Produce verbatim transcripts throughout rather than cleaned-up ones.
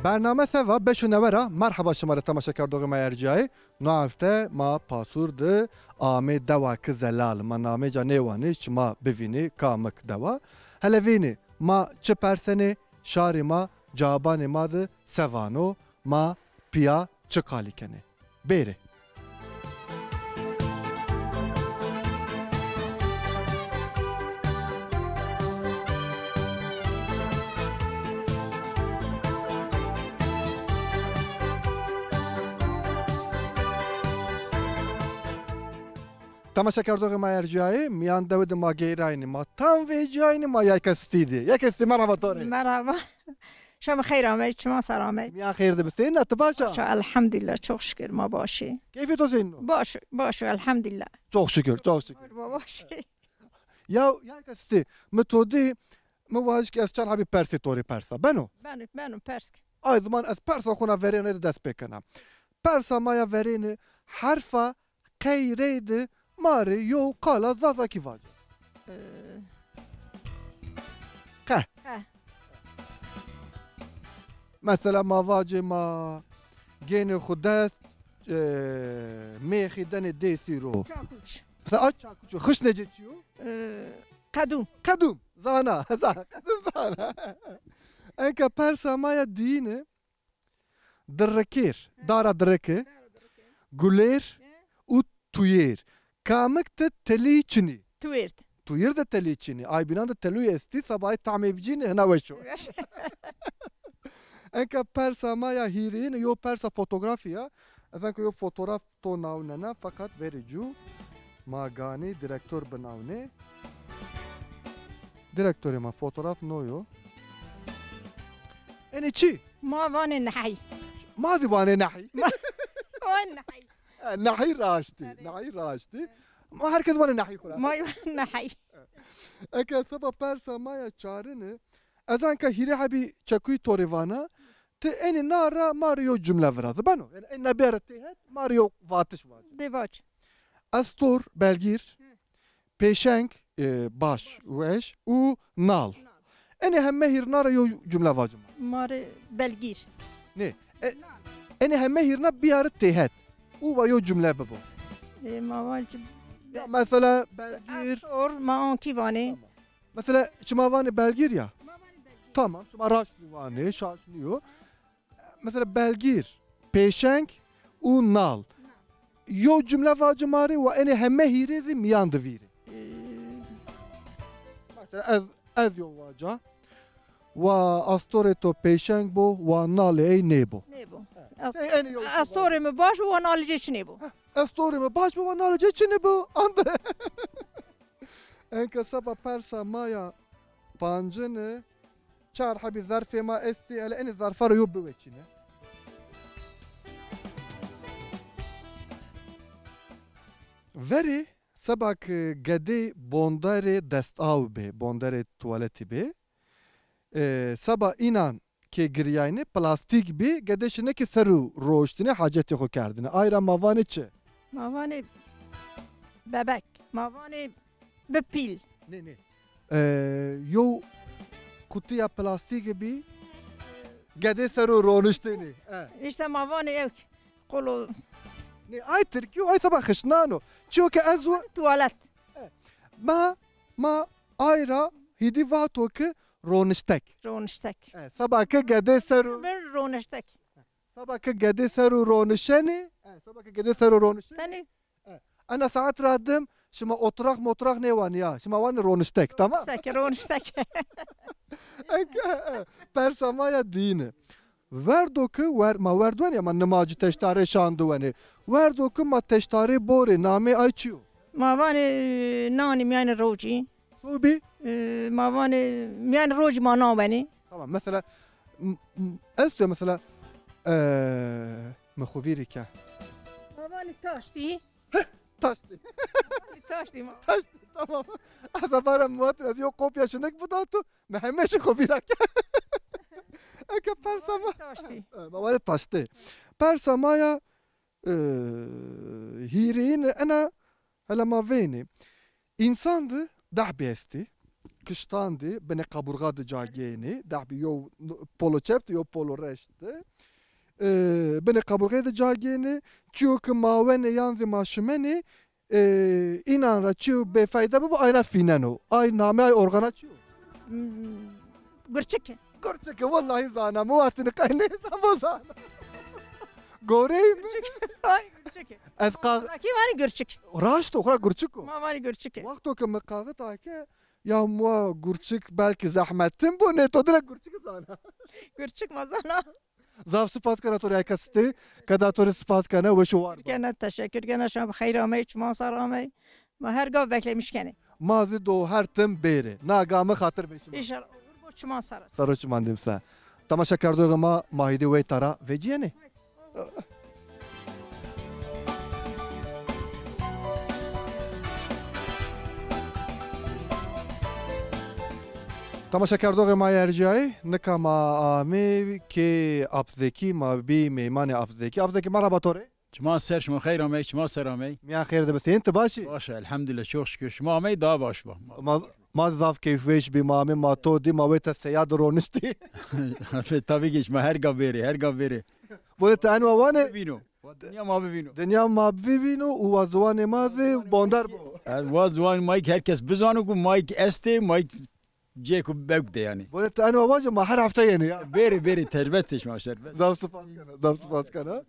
Bername se va, beşo newe ra merheba şima rê temaşekerdoxê ma erciyayê. No hefte ma Pasûr de amê dewa ki zelal. Ma namê ca nêwanê, şima bivînê kamik dewa. Hele vênê ma çi persenê, şarê ma, cabanê ma de se vano, ma pîya çi qalî kenê. Bêrê. Temaşekerdoxê ma erciyayê, mîyan dewe de ma geyraynî. Ma tam vecîyaynî, ma yayka sitî de. Yayka sitî, merheba to rê. Merheba. Şima xeyr amey, çima ser amey. Mîyan xeyr de bi, seyîn a, ti baş a? Baş a, elhamdülillah, çok şükür ma baş ê. Keyfê to seyîn o? Baş, baş o, elhamdülillah. Çok şükür, çok şükür. Qurba baş ê. Ya, yayka sitî, mi to dî, mi vajî ki ez çar hebî persê to rê persa. Beno? Beno, beno, pers ke. Ay ziman ez persa xo na verêne de dest pê kena. Persa ma ya verêne herfa qey rey de ma rê yew qala zazakî vace. Ee, Qe. Qe. Mesela ma vacê ma gênê xwu dest, e, mêxî denê dêsî ro. Çakuç. Mesela a çakuç o, xişnê ci çi yo? Ee, qedûm. Qedûm. Zana. Zana. Qedûm zana. Enka persa ma ya diyîne. Dirikêr, dara dirike, gulêr û tuyêr. Kamik de telî çinî? Tuyêr de. Tuyêr de telî çinî. Ay bînan de telû estî, seba ay tamê bicînî, hina weş o. Weş. Enka persa ma ya hîrêyine, yo persa fotografî ya. Ez enka yo fotograf to naw nena, feqet verê cû ma ganî direktor binawnê. Direktorê ma fotograf no yo. Enê çi? Ma vanê nehey. Ma zî vanê nehey. Ma, ma nehey. E, nehey raştî. Erê. Nehey raştî. Ma herkes vanê nehey xwu ra. Ma nehey. Eke seba persa ma ya çarine, ez anka hîrê hebî çekuyî to rê vana, ti enê na ra ma rê yo cumle viraze. Beno? Yanî enê na biyare têhet, ma rê yo vatiş vace. De vac. Estor, belgîr. Hı. Pêşeng, e, baş, weş û nal. Nal. Enê heme hîrna ra yew cumle vace ma. Ma rê belgîr. Nê. E, nal. Enê heme hîrna biyare têhet. Û wa yew cumle bibo. E, ma vac. Ya mesela belgîr. Estor, ma ankî vanê. Tamam. Mesela şima vanê belgîr ya? Ma vanê belgîr. Tamam, şima raşt vanê, şaş nîyo. Mesela belgîr, pêşeng û nal. Yew cumle vace ma rê, wa enê heme hîrê zî mîyan de vîrê. Ee. Mesela ez, ez yew vaca. Wa astorê to pêşeng bo, wa nalê ey nêbo. Nêbo. He. As-, sey enê yew astorê mi baş bo, wa nalê cê çinê bo. He. Astorê mi baş bo, wa nalê cê çinê bo. Ande. Enka seba persa ma ya pancine. Çar hebî zerfê ma estî, hele enê zerfa ra yo biweçîne. Verê seba ke gedê bonderê destaw bê, bonderê tuwaletî bê, e, seba înan ke giriyayne plastîk bî, gedê şine ke ser o roştine, hacetê xo kerdine. Ay ra ma vanê çi? Ma vanê bebek. Ma vanê bi pîl. Nê, nê. E, yew qutîya plastîkî bî, gedê ser o roniştênê. E. Îşte ma vanê ewk, qolo. Nê, ay tirkî yo, ay seba xişnan o. Çiyo ke ez wa- Tuwalet. E. Ma, ma ay ra hîdî vato ke roniştek. Roniştek. E, seba ke gedê ser o. Bir roniştek. Seba ke gedê ser o ronişenê. E, seba ke gedê ser o ronişenê. Tenê. E, ena saet ra dim, şima oturaq moturaq nêwanê ya. Şima wanê roniştek, tamam? Roniştek, roniştek. Eke, e, persa ma ya diyine. Werdo ke wer-, ma werd wenê ya, ma nimacî teştarê şandiwenê. Werdo ke ma teştarê borê, namê ay çi yo? Ma vanê, e, nanî mîyanê rocî. Sobî? E, ma vanê, mîyanê rocî ma nawenê. Tamam, mesela, m-, m-, esto ya mesela, e, mi xo vîrî ke. Ma vanê taştî. Taştî. Taştî ma. Taştî, tamam. Ez a vara muatir, ez yo kopya şinik bidato, mi heme şi xo vîra ke. Eke persa ma. Taştî. E, ma vanê taştî. Persa ma ya, e, hîrêyine ena hele ma veynê. Însan de deh bî estî. kiştan de, binê qeburxa de ca gênê. Dehbî yew polo çep de, yew polo reşt de. E, binê qeburxê de ca gênê. Çiyo ke ma wenê yan zî ma şimenê, e, înan ra çiyo bêfeyde bibo, ay ra fîneno. Ay namê ay organa çi yo? Hmm, gurçike. Gurçike, wellahî zana. Mi wextî qey nêzan, bo zana. Goreyî mi? Gurçike. Ay, gurçike. Ez qa- Zazakî vanî gurçik. Raşt o, xura gurçik o. Ma vanî gurçike. Wexto ke mi kaxit ake, ya mua gurçik belkî zehmetin bo, nê to direkt gurçik zana. Gurçik ma zana. Zaf spas kena to rê, eke sitê, keda to rê spas kena, weş û war ba. Kena, teşekkür kena, şima bi xeyr amey, çiman ser amey. Ma her gav beklemiş kenê. Ma zî do her tim bêrê. Na game xatir be şima. İnşallah. Olur bu çiman ser. Sero çiman dîm se. Temaşekerdoxê ma, ma hîdê weyta ra vecîyenê. Temaşekerdoxê ma yê erjîyayî, nika ma amê kê Ap Zekî, ma bî meymanê Ap Zekî. Ap Zekî, merhaba to rê. Çima ser, şima xeyr amey, çima ser amey. Miyan xêr de bi, seyîn, ti baş î? Baş, elhamdülillah, çok şükür. Şima amey, daha baş ba. Ma, ma zaf keyfweş bî, ma amê, ma to dî, ma weyta seya de roniştî. Tabii ki, şima her gav bêrê, her gav bêrê. Bonê ti eno wa vanê? Bivîno. Wa dinya ma bivîno. Dinya ma bivîno û wa ziwanê ma zî bonder bo. Ez wa ziwanê ma yê ke her kes bizano ku ma yê ke estê, ma yê ke cê ku bewk de yanî. Bonê ti eno wa vaje, ma her hefte yenê ya. Bêrê, bêrê, terbet se şima, şerbet. Zaf spas kena, zaf spas kena.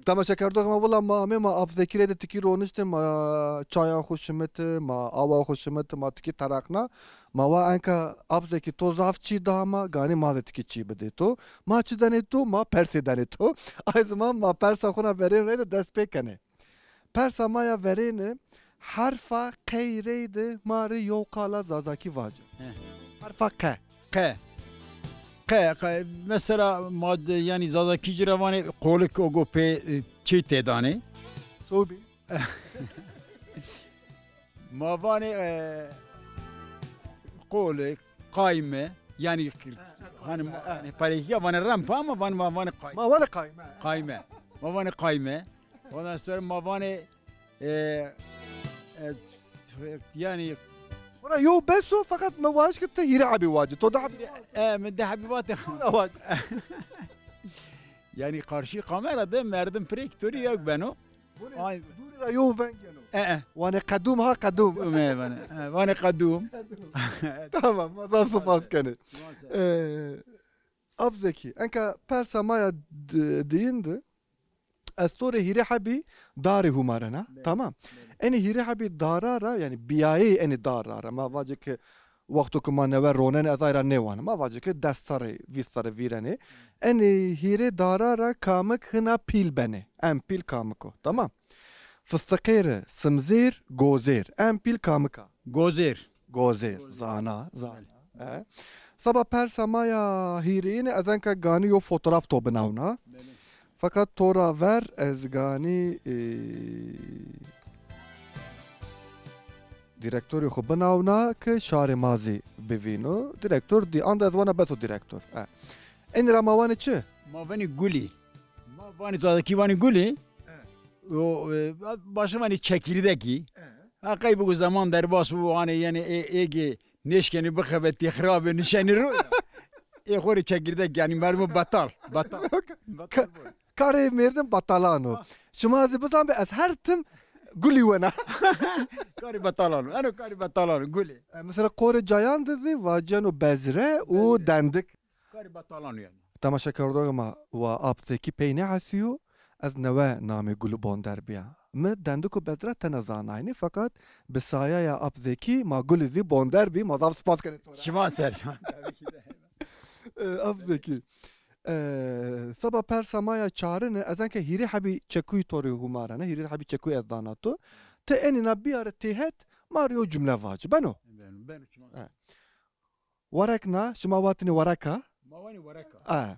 Temaşekerdoxê ma, wila ma amê, ma Ap Zekî rê de tikî roniştê, ma çayan xwu şimitê, ma awa xwu şimitê, ma tikî teraqna. Ma wa enka Ap Zekî to zaf çî da ma, ganî ma zî tikî çî bidê to. Ma çi denê to? Ma persê denê to. Ay ziman ma persa xwu na verên reyde dest pê kenê. Persa ma ya verêne, herfa qey reyde ma rê yew qala Zazakî vace. He. Herfa qe. Qe. Qe, qe. Mesela ma de, yanî Zazakî ci ra vanê qolik, o go pê, e, çî têdanê. Sobî. Ma vanê, e, qole, qayme, yanî, hani, hani parekîya vanê rempa ama vanê, ma vanê qayme. Ma vanê qayme. Qayme. Ma vanê qayme. Ondan sonra ma vanê, e, e, yanî. Bura yo bes o, feqet mi vaj ki ti hîrê hebî vacî. To di hebî. E, mi di hebî vatê. Yanî karşı kamera de merdim prektorî yok beno. Ay. Dûrî ra yo veng yeno. E, e. Vanê qedûm ha, qedûm. Qedûm, e, vanê. E, vanê qedûm. Tamam, ma zaf spas kenê. Ee, Ap Zekî, enka persa ma ya d-, diyin de, ez to rê hîrê hebî darê hûmarena. Belê. Tamam. Belê. Enê hîrê hebî dara ra, yanî bîyayê enê dara ra. Ma vacê ke wexto ke ma newe ronenê, ez ay ra nêwanê. Ma vacê ke des serrî, vîst serrî vîrenê. Enê hîrê dara ra kamik hina pîl benê. En pîl kamik o. Tamam. Fistiqêre, simzêr, gozêr. En pîl kamik a? Gozêr. Gozêr. Gozêr. Zana, zana. Belê. E. Seba persa ma ya hîrêyine, ez enka ganî yo fotograf to binawna. Belê. Feqet to ra ver ez ganî, e, Direktorê xwu binawna ke şarê ma zî bivîno. Direktor dî, anda ez wana beso direktor. E. Enî ra ma vanê çi? Ma vanê Gulî. Ma vanê Zazakî vanê Gulî. E. O, e, başka vanê çekirdekî. E. Ha, qey bigo zeman derbas bibo, hanê yenê ê, êgê nêşkenê bixebetî, xirabê nişenê ro ya. Ê xo rê çekirdek, yanî merdim betal. Betal. Betal bo. Karê merdim betalan o. Ha. Şima zî bizanbê ez her tim Gulî wena. Karê betalan o. Eno karê betalan o, Gulî. E, mesela qorê cayan de zî vaceno bezre û dendik. Karê betalan o yanî. Temaşekerdoxê ma, wa Ap Zekî pey nêhesîyo, ez newe namê Gulî Bonder bîya. Mi dendik û bezra tena zanaynî, feqet bi sayaya Ap Zekî ma Gulî zî Bonder bî, ma zaf spas kenê to ra. Şima ser. E, Ap Zekî. E, seba persa ma ya çarine, ez enke hîrê hebî çekuyî to rê hûmarena, hîrê hebî çekuyî ez dana to. Ti enîna biyare têhet, ma rê yo cumle vaci. Beno? Beno, beno, çima. E. Werekna, şima watinê wereka? Ma wanî wereka. E. E.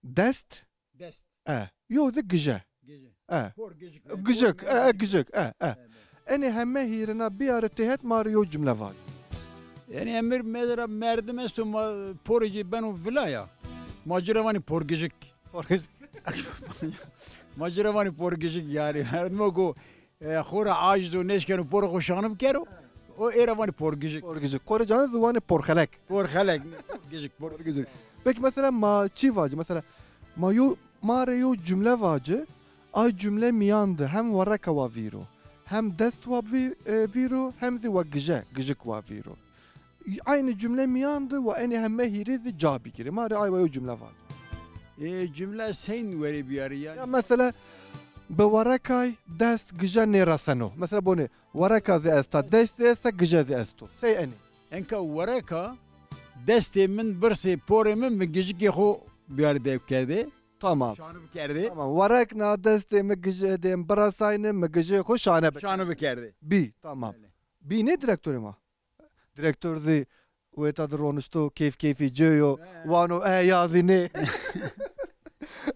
Dest? Dest. E. Yo zî gije. Gije. E. Por gijik. Gijik, e, e, gijik, e, e. E, e. Enê heme hîrina biyare têhet, ma rê yo cumle vaci. Yanî emir medera merdim esto, ma porê ci beno vila ya. Ma ci ra vanî porgijik. Porgijik. Ma ci ra vanî porgijik yanî. Merdimo ku, e, xo ra aciz o, nêşkeno porê xo şanî bikero. O ê ra vanê porgijik. Porgijik. Qorê canî zî vanê porxelek. Porxelek. Porgijik, porgijik. Porgijik. Peki mesela ma çi vacî? Mesela ma yo, ma rê yo cumle vacî. Ay cumle mîyan de hem wereka wa vîr o, hem dest wa bî-, e, vîr o, hem zî wa gije, gijik wa vîr o. Aynî cumle mîyan de wa enê heme hîrê zî ca bigîrê. Ma rê ay wa yo cumle vacî. E, cumle seyn werê biyarî yanî? Ya mesela bi werekay dest gije nêreseno. Mesela bonê wereka zî esta, dest zî esta, gije zî esto. Sey enê. Enka wereka destê min birsê porê min, mi gijikê xo biyarî dev kerdê. Tamam. Şanib kerdê. Tamam. Werekna destê mi gije dê mi biresayne, mi gijê xo şane bikerdê. Şanib kerdê. Bî, tamam. Belê. Bî nê direktorê ma? Direktor zî wêta de ronişto, keyf keyfî ci yo, he, wano e ya zî nê.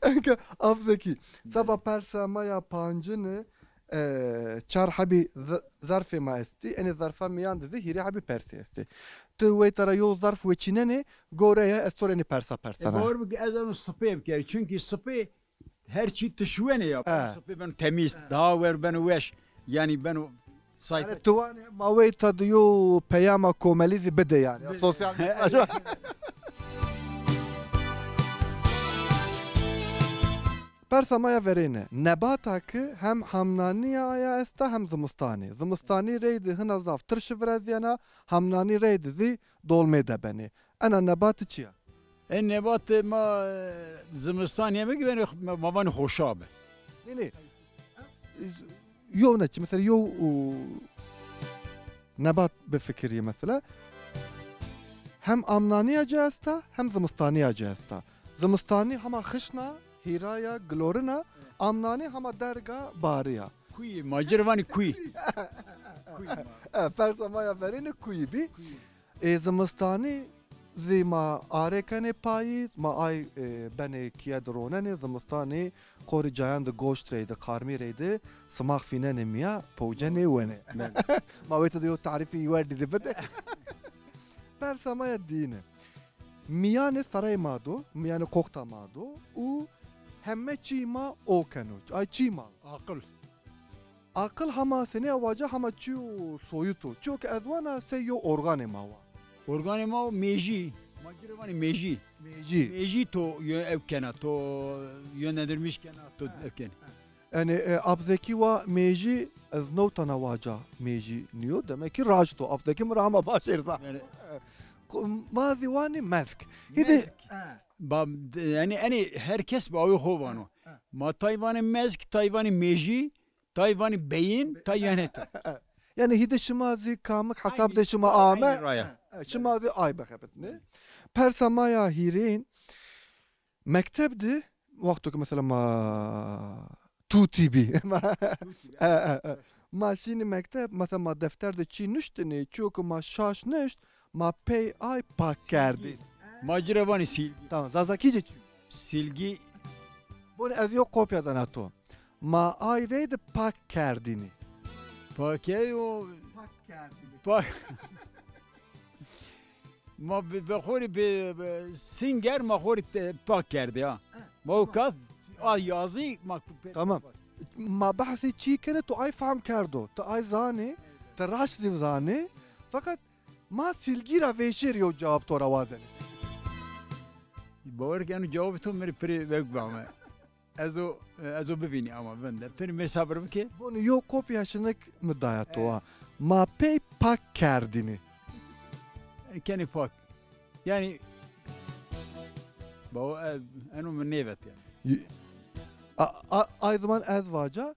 Enka Abzekî, seba persa ma ya pancine, e, çar hebî z-, zerfê ma estî. Enê zerfa mîyan de zî hîrê hebî persî estî. Ti wêta ra yo zerf weçînenê, gore ya ez to rê enê persa persena. E, bawer bike ez eno sipê bikerî. Çunkî sipê her çî ti şuwenê ya. He. Sipê beno temîz, he, daha wer beno weş. Yanî beno sayfa. Yanî ti wanê ma weyta de yo peyama komelî zî bide yanî. Bide. Sosyal medya. Persa ma ya verêne. Nebata ki hem hamnanîya aya esta hem zimistanî. Zimistanî reyde hina zaf tirşi virezyena, hamnanî reyde zî dolmê de benê. Ena nebati çi ya? E, nebatê ma, e, zimistanîye mi ki benê, ma, ma vanê xoşabe. Nê, nê. Yo ne çi, mesela yo, u, nebat bifikirî mesela. Hem amnanîya ci esta, hem zimistanîya ci esta. Zimistanî hema xişna, hîraya, gilorina, amnanî hema derga, barîya. Kuyî, ma ci rê vanî kuyî. Kuyî ma. E, persa ma ya verêne kuyî bî. Kuyî. Ê zimistanî zî ma arê kenê payîz, ma ay, e, benê kîye de ronenê, zimistanî qorî cayan de goşt reyde, qarmî reyde, simax fînenê mîya, powcenê wenê. Ma wêta de yo tarîfî werdî zî bide. Persa ma ya dîne. Mîyanê serey ma do, mîyanê qoxta ma do û heme çî ma o keno. Ay çî ma. Aqil. Aqil hema senî ya waca, hema çîyo soyut o. Çîyo ke ez wana sey yo organê ma wa. Organê ma o mêjî. Ma ci rê vanê mêjî. Mêjî. Mêjî to yo-, ew kena, to yönlendirmiş kena, to ew kena. Yanî, e, Abzekî wa mêjî, ez newtana waca mêjî nîyo. Demek ki raşt o. Abzekî mi ra hema baş êrza. Yanî. Ko-, ma zî wanî mesk. Hîdê. Mesk. Ba-, yanî, enê her kes bawê xo vano. Ma tay vanê mesk, tay vanê mêjî. Tay vanî beyin, tay yanê to. Yanî hîdê şima zî kamik hesab de şima ame. Aynî raya. E, şima zî ay bixebitnê. Persa ma ya hîrêyin, mekteb de, wexto ke mesela ma tutî bî. Ma, e, e, e. Ma şînî mekteb, mesela ma defter de çî nuştinê, çîyo ke ma şaş nuşt, ma pey ay pak kerdî. Ma ci ra vanî sîlgî. Tamam, Zazakî ci çi? Sîlgî. Bonî ez yo kopya dana to. Ma ay reyde pak kerdînî. Pak kerdî o. Pak kerdînî. Pak. Ma bi, bi xo rê bi, bi singer ma xo rê te-, pak kerdî ha. Ma o kat a yazî ma pe-, tamam. Ma behsê çî kenê, to ay fehm kerdo. Ti ay zanê, ti raşt zî zanê. Feqet ma sîlgî ra vêşêr yo cewab to ra wazenê. Bawer ke eno cewabê to mi rê pirê veng bi ame. Ez o, ez o bivînî ama vinde. Tenê mi rê sabir bike. Bonî yo kopya şinik mi daya to wa. Ma pey pak kerdînî. Kenê pak. Yanî, bawo, e, eno mi nêvet yanî. Y-, a, a, ay ziman ez vaca,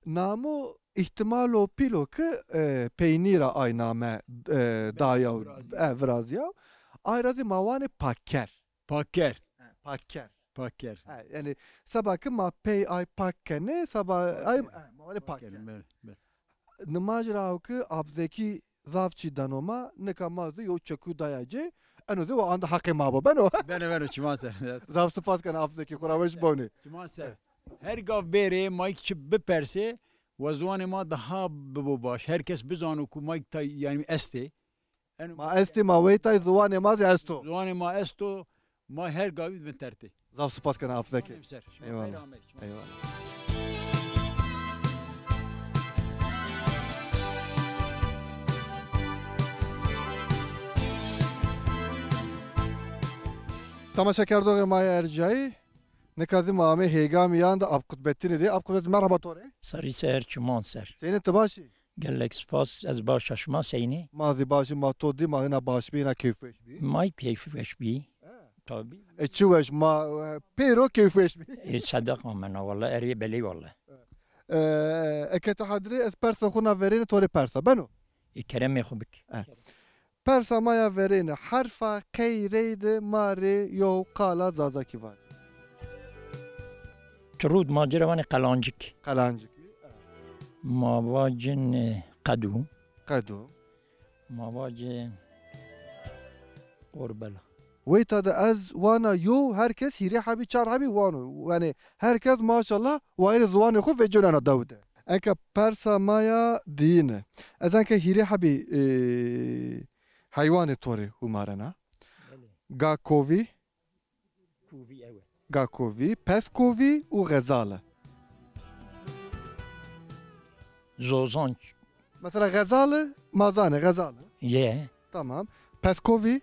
namo îhtîmalo pîl o ki, e, peynî ra ay name, e, dayaw, e, virazîyaw. Ay ra zî ma wanê pakker. Pakker. He, pakker. Pakker. He, yanî seba ki ma pey ay pak kenê, seba ay, he, ma wanê pakker. Pakker, belê, belê. Nimaj ra o ki Abzekî zaf çî dano ma, nika ma zî yo çekû daya ci, eno zî wa anda heqê ma bo. Beno? Beno, beno, çiman ser. Zaf sipas kena Abzekî, xwu ra weş bonê. Çiman ser. Her gav bêrê, ma ki çi bipersê, wa ziwanê ma daha bibo baş. Her kes bizano ku ma tay, yanî estê. Eno ma estê, ma weytay, ziwanê ma zî esto. Ziwanê ma esto, ma her gavî vintertê. Zaf sipas kena Abzekî. Ser. Eyvallah. Eyvallah. Eyvallah. Temaşekerdoxê ma yê ercayî, nika zî ma amê hêga mîyan de Ap Qutbettinî de. Ap Qutbettin, merhaba to rê. Serrî ser, çiman ser. Senî, ti baş î? Gelek spas, ez baş a, şima seynî? Ma zî baş î, ma to dî, ma hîna baş bî, hîna keyfweş bî. Ma keyfweş bî. He. Tabî. E, çi weş, ma, e, pêro keyfweş bî. E, sedeq amena walla, erê belê walla. E, eke ti hadir î, ez persa xo na verêne to rê persa. Beno? E, keremê xo bik. E. Persa ma ya verêne, herfa qey reyde ma rê yew qala zazakî vace. Ti rûd ma ci ra vanê qelancik. Qelancikî. Ma vacin, e, qedû. Qedû. Ma vacin qorbela. Weyta de ez wana yew, her kes hîrê hebî, çar hebî wano. Yanî her kes maşallah wayirê ziwanê xo vecîyeno ena dew de. Enka persa ma ya diyine. Ez enka hîrê hebî, e, heywanê to rê humarena. Belê. Ga kovî. Kovî, evet. Ga kovî, pez kovî û xezale. Zozanc. Mesela xezale, ma zanê xezale. Ye. Tamam. Pez kovî?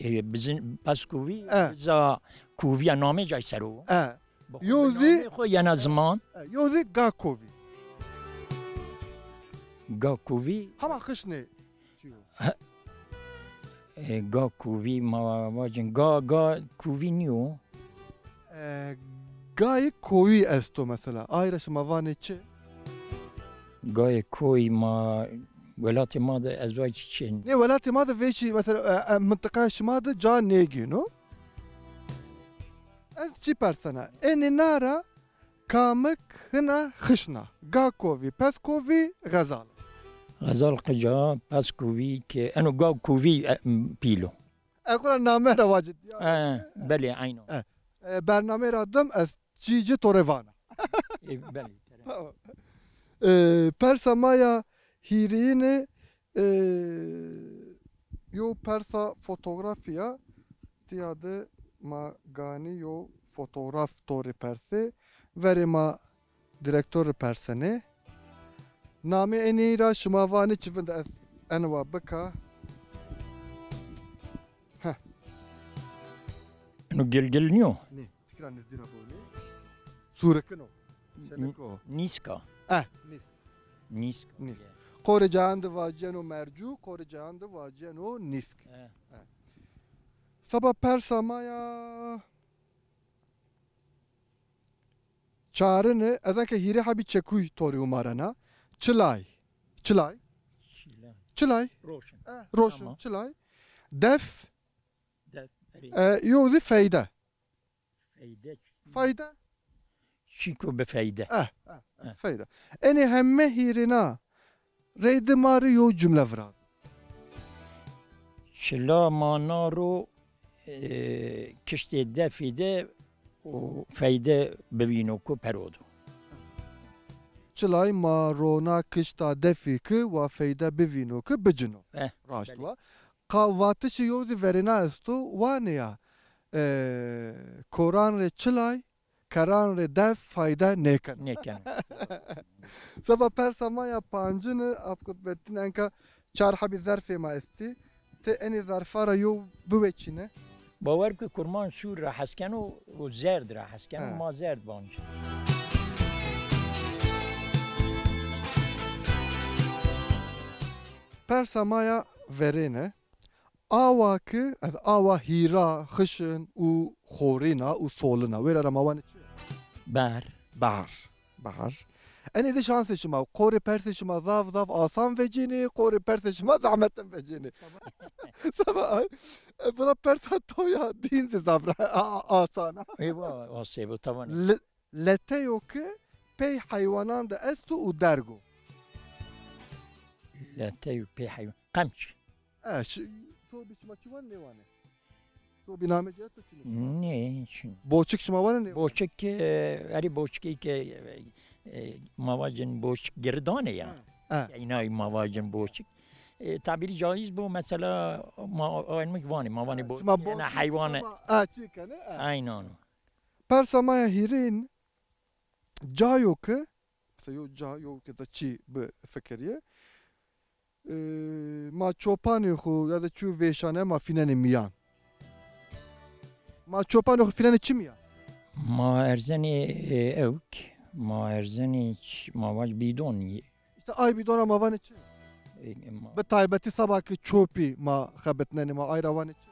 E, bizim pez kovî, e, biza kovîya namê cay ser o. E. Bi xo, yo bi zî namê xo yena ziman. E, yo zî ga kovî. Ga kovî. Hema xişnê çi yo? He. E, ga kovî ma vacin, ga, ga kovî nîyo. E, gayê koyî esto mesela. Ay ra şima vanê çi? Gayê koyî ma, welatê ma de ez vay çi çin. Nê, welatê ma de vêşî mesela, e, e, mintiqaya şima de ca nêgêno. Ez çi persena? Enê na ra kamik hina xişna? Ga kovî, pez kovî, xezal. Xezal qica, pez kovî ke, eno ga kovî, e, m, pîl o. E, xo ra name ra vacit ya. E, belê, eyno. E, e, bernameyê ra dim ez çî ci to rê vana. E, belê, kerem. E, persa ma ya hîrîyine, e, yo persa fotografî ya, tîya de ma ganî yo fotograf to rê persê, verê ma Direktor rê persenê. Namê enî ra şima vanê çi vinde ez eno wa bika. Heh. Eno gilgil nîyo? Nê, tikra nizdî ra bonê. Sûrikin o. Şenik o. Nîsk a. Eh, nîsk. Nîsk. Nîsk. Qorê cayan de vacîyeno mercû, qorê cayan de vacîyeno nîsk. Eh. Eh. Seba persa ma ya. Çarine, ez enke hîrê hebî çekuy to rê humarena. Çilay. Çilay. Çilay. Çilay. Roşin. Eh, roşin, tamam. Çilay. Def. Def, erê. E, yo zî feyde. Feyde. Fayde. Çîko bi feyde. Eh, eh, eh, feyde. Enê heme hîrêna reyde ma rê yo cumle viraz. Çila ma na ro, e, kiştê defî de û feyde bivîno ku perodo. Çilay ma rona kişta defî ki wa feyde bivîno ki bicino. Eh, raşt belê. Wa. Ka vatişê yo zî verêna esto, wanê ya, e, koran rê çilay, keran rê def fayde nêkeno. Nêkeno. Seba persa ma ya pancine, Ap Qutbettin, enka çar hebî zerfê ma estî. Ti enê zerfa ra yo biweçîne. Bawer ke kurman sûr ra hes keno û zerd ra hes keno, ha, ma zerd vancî. Persa ma ya verêne. Awa ki, ez awa hîra, xişin û xorîna û solina. Wêra ra ma wanê çi? Behr. Behr. Behr. Enê de şansê şima, qorê persê şima zaf zaf asan vecînê, qorê persê şima zehmetin vecînê. Tamam. Seba, e, bira persa to ya dîn zî zaf ra, a, a, asan a. Eywa, asê bu, tamam. Le-, leteyo ki pey heywanan de esto û derg o. Leteyo pey heywan. Qemç. E, çi, sobî şima çi wanê, nêwanê? Sobî name ci esto çinê şima? Nê, çin. Boçik şima wanê, nêwanê? Boçik, e, erê boçikî ke, e, e, ma vacin boçik girdanê ya. Ha, ha. Eynay ma vacin boçik. E, tabîrî caiz bo, mesela ma aynmik vanê, ma vanê, ha, boçik, şima boçik, ena heywanê. Şima, ha, çi kenê, ha. Aynen. Persa ma ya hîrîn, cayo ke, mesela yo ca, yo ke da çî bifikirîye. E, ma çopanê xo ya da çîyo vêşane ma fînenê mîyan. Ma çopanê xo fîlenê çimî ya? Ma erzenê, e, ewk, ma erzenê ç-, ma vaj bîdon. Îşte ay bîdona ma vanê çi? E, ma Bi taybetî seba ki çopî ma xebitnenê, ma ay ra vanê çi?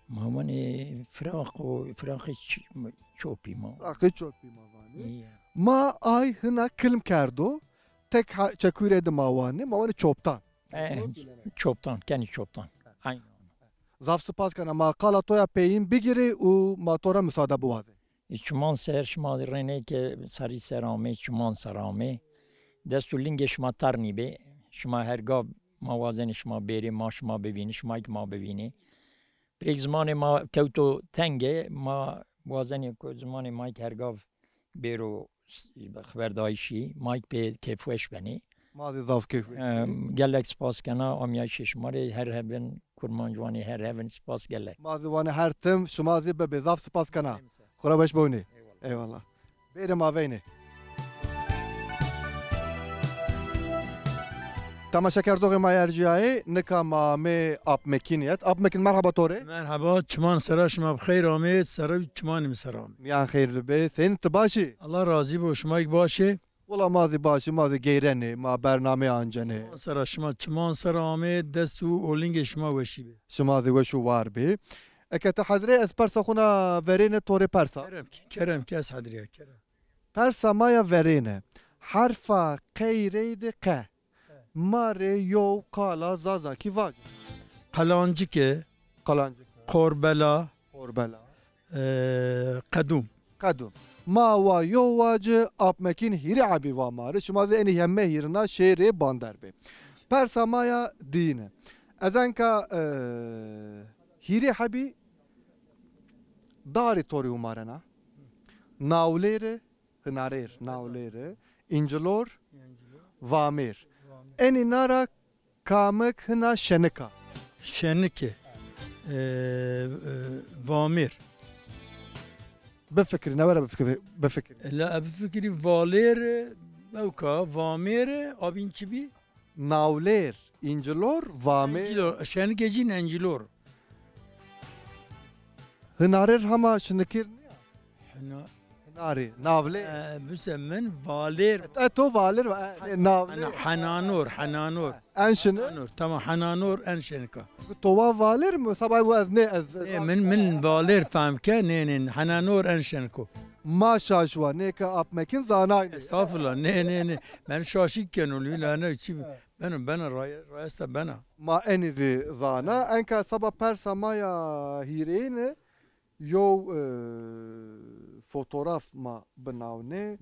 Ma vanê firaq û firaqê ç-, çopî ma. Firaqê çopî ma vanê. Îya. Ma ay hina kilm kerdo, tek ha-, çekûrê de ma vanê, ma vanê çoptan. E, çoptan, kenî çoptan. Aynen. Zaf spas kena, ma qala to ya peyîn bigirê û ma to ra musade biwazê. E, çiman ser, şima rênê ke sarî ser amê, çiman ser amê. Dest û lingê şima tarnî bê. Şima her gav ma wazenê şima bêrê, ma şima bivînê, şima kî ma bivînê. Pirêk zimanê ma kewto tenge, ma wazenê ku zimanê ma kî her gav bêro s-, xeberdayîşî, ma kî pê kêfweş benê. Ma zî zaf kêfweş benê. Em, gelek spas kena amîyayîşê şima rê, her hevin, kurmanc vanê her hevin, spas gelek. Ma zî vanê her tim şima zî bibê, zaf spas kena. Xwura weş bonê. Eyvallah. Eyvallah. Bêrê ma veynê. Temaşekerdoxê ma ercîyayê, nika ma amê Apmekînî et. Apmekîn, merheba to rê. Merheba, çiman sera şima bi xeyr amê, sera çimanê mi ser amê. Mîyan xeyr bê. Senî, ti baş î? Allah razî bo, şima kî baş ê? Wela ma zî baş î, ma zî geyrenê, ma bernameyê ancenê. Çiman sera şima, çiman sera amê, dest û olingê şima weşî bê. Şima zî weş û war bê. Eke ti hezir ê, ez persa xo na verêne, to rê persa. Kerem ki, kerem ki, ez hezir ya, kerem. Persa ma ya verêne. Herfa qey reyde qe. Ma rê yew qala zazakî vace. Qelancike. Qelancike. Qorbela. Qorbela. E, qedûm. Qedûm. Ma wa yew wace, Apmekîn hîrê hebî wa ma rê. Şima zî enî heme hîrina şêrê bander bê. Persa ma ya dîne. Ez enka, e, hîrê hebî darî to rê humarena. Nawlêre, Hinarêr, Nawlêre, Încilor, Încilor, Vamêr. Vamêr. Enî na ra kamik hina şenik a? Şenike. E, e, Vamêr. Bifikirî, newera bifikirî, bifikirî. La bifikirî Valêr, ewka, Vamêr, abîn çi bî? Nawlêr, Încilor, Vamêr. Încilor, şenike cîn Încilor. Hinarêr hema şinikêr nîya? Hina- Hinarê, Navlê. E, bise min Valêr. E, to Valêr va, e, e, Navlê. Hena-, Henanor, Henanor. En şini? Henanor, tamam, Henanor en şenika. To wa Valêr mi? Sabay bu ez ne ez. E, min, min Valêr fehm ke, ne, ne, Henanor en şeniko. Ma şaş wa, ne ke Apmekîn zanay ne. Estağfurullah, ne, ne, ne. Ben şaşî keno, lüla ne, çi, beno, bena, ray-, rayesta bena. Ma enî zî zana, enka saba persa ma ya hîrêyine, yew, e, fotograf ma binawnê.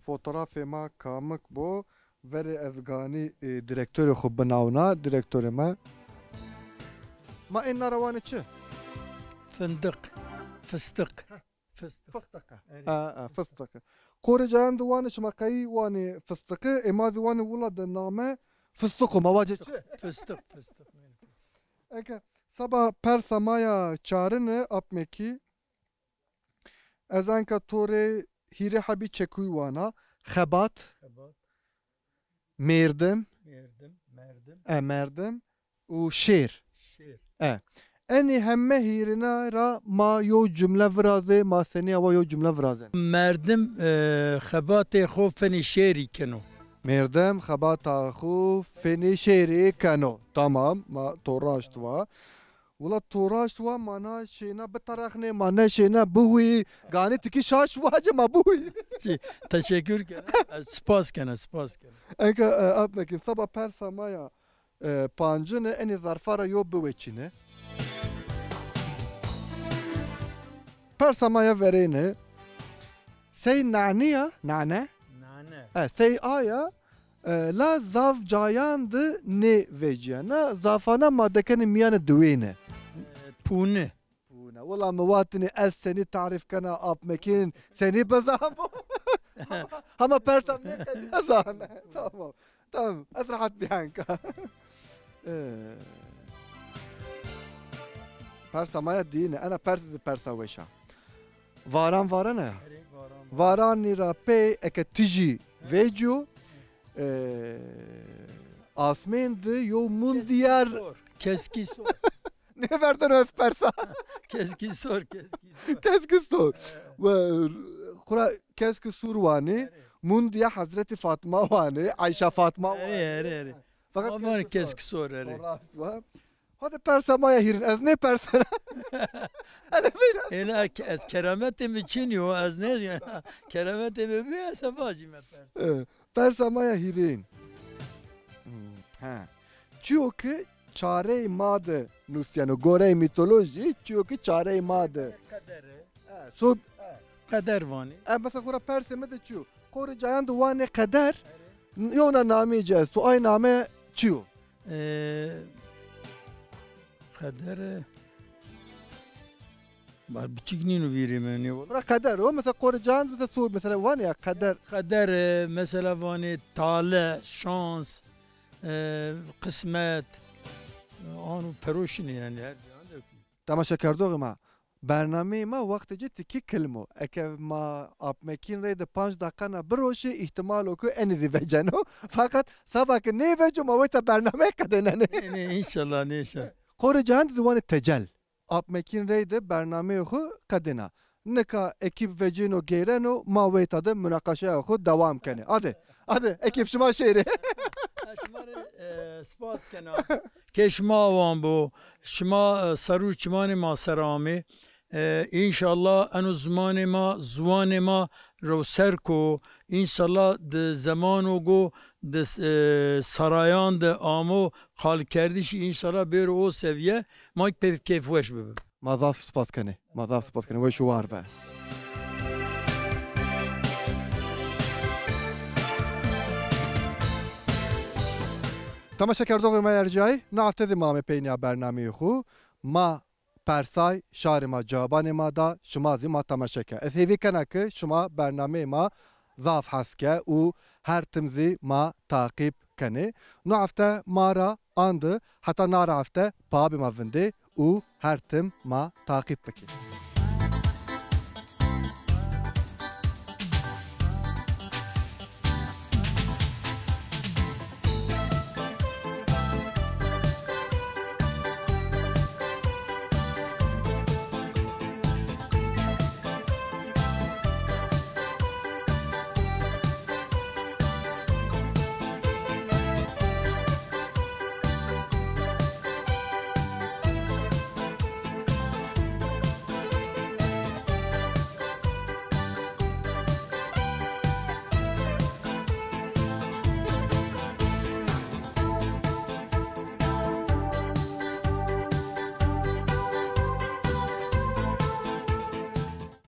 Fotografê ma kamik bo? Verê ez ganî, e, direktorê xo binawna, direktorê ma. Ma ên na ra wanê çi? Findiq, fistiq. Fistiq. Fistiq. Erê. Ha, ha, fistiq. Qorê cayan de wanê, şima qey wanê fistiqi, ê ma zî wanê wila de name fistiq o, ma vacê çi? Fistiq, fistiq. Eke seba persa ma ya çarine, Apmekî, ez enka to rê hîrê hebî çekuy wana. Xebat. Xebat. Mêrdim. Mêrdim, merdim. E, merdim. Û şêr. Şêr. E. Enî heme hîrina ra ma yew cumle virazê, ma senî awa yew cumle virazen. Merdim, e, xebatê xo fenî şêrî keno. Mêrdim xebata xo fenî şêrî keno. Tamam, ma to raşt va. Wila to raşt wa, ma na şêna bitereqnê, ma ne şêna bihuyî. Ganî ti kî şaş vacê ma bihuyî. Çi, teşekkür kena. Ez spas kena, spas kena. Enka, e, Apmekîn, seba persa ma ya, e, pancine, enî zarfa ra yo biweçîne. Persa ma ya verêne. Sey nanî ya, nane? Nane. E, sey a ya, e, la zaf cayan de nêvecîyena. Zafana ma dekenê mîyanê diwêne. E, pûne. Pûne. Wila mi watinê ez senî tarîf kena Apmekîn, senî bizano. Hema persa mi senî bizane. Tamam. Tamam. Ez rehet bî enka. E, persa ma ya dîne. Ena persa zî persa weş a. Varan varena ya. Erê, varan. Varanî ra pey eke tijî vecîyo, e, asmên de yo mundîyer. Keskî sor. Keskî sor. Nêverdeno ez persa. Keskî sor, keskî sor. Keskî sor. Ve xura keskî sur vanê, mundiya Hezretî Fatma vanê, Ayşe Fatma vanê. Erê, erê, erê. Fakat ma vanê keskî sor, erê. Rast va. Hadi persa ma ya hîrin, ez nêpersena. Hele beyna. Êla ke-, ez kerametê mi çin yo, ez nê, kerametê mi bi, ez vacîme persa. E, persa ma ya hîrin. Hmm, he. Çiyo ki çareyê ma de nustîyeno, goreyê mîtolojî, çiyo ki çareyê ma de. Qeder e. E, so- Qeder vanê. E, mesela xora persê mi de çiyo? Qorê cayan de wanê qeder. N-, yewna nameyê ci esto. Ay name çiyo? E, qeder e. Ba, biçik nîno vîrê mi nê wala. Bira qeder o. Mesela qorê cayan de mesela so, mesela wanê ya qeder. Qeder e, mesela vanê tale, şans, e, qismet. Ano peroşinê yanî her cayan de. Temaşekerdoxê ma, bernameyê ma wextê ci tikî kilm o. Eke ma apmekîn reyde panc deqena biroşê, îhtîmal o ku enî zî veceno. Feqet seba ke nêveco ma weyta bernameyê qedênenê. Nê, nê, înşallah, nê, înşallah. Qorê cayan de zî wanê tecel. Apmekîn reyde bernameyê xwu qedêna. Nika ekîp vecêno geyreno, ma weyta de munaqeşeya xwu dewam kenê. Ade, ade, ekîp şima şêrê. Ez şima rê, e, spas kena. Kê şima awan bo, şima, e, ser û çimanê ma ser amê. E, înşallah eno zimanê ma, ziwanê ma rewser ko. Înşallah di zemano go di, e, sarayan de amo qalkerdişî înşallah bêro o seviye, ma pê keyfweş bibin. Ma zaf spas kenê. Ma zaf spas kenê. Weş û war be. Temaşekerdoxê ma ercayî, na hefte zî ma amê peynîya bernameyê xwu. Ma persay, şarê ma cewabanê ma da, şima zî ma temaşe ke. Ez hêvî kena ke şima bernameyê ma zaf hes ke û her tim zî ma taqîb kenê. No hefte ma ra andi, heta nara hefte pabê ma vindê û her tim ma taqîb bikê.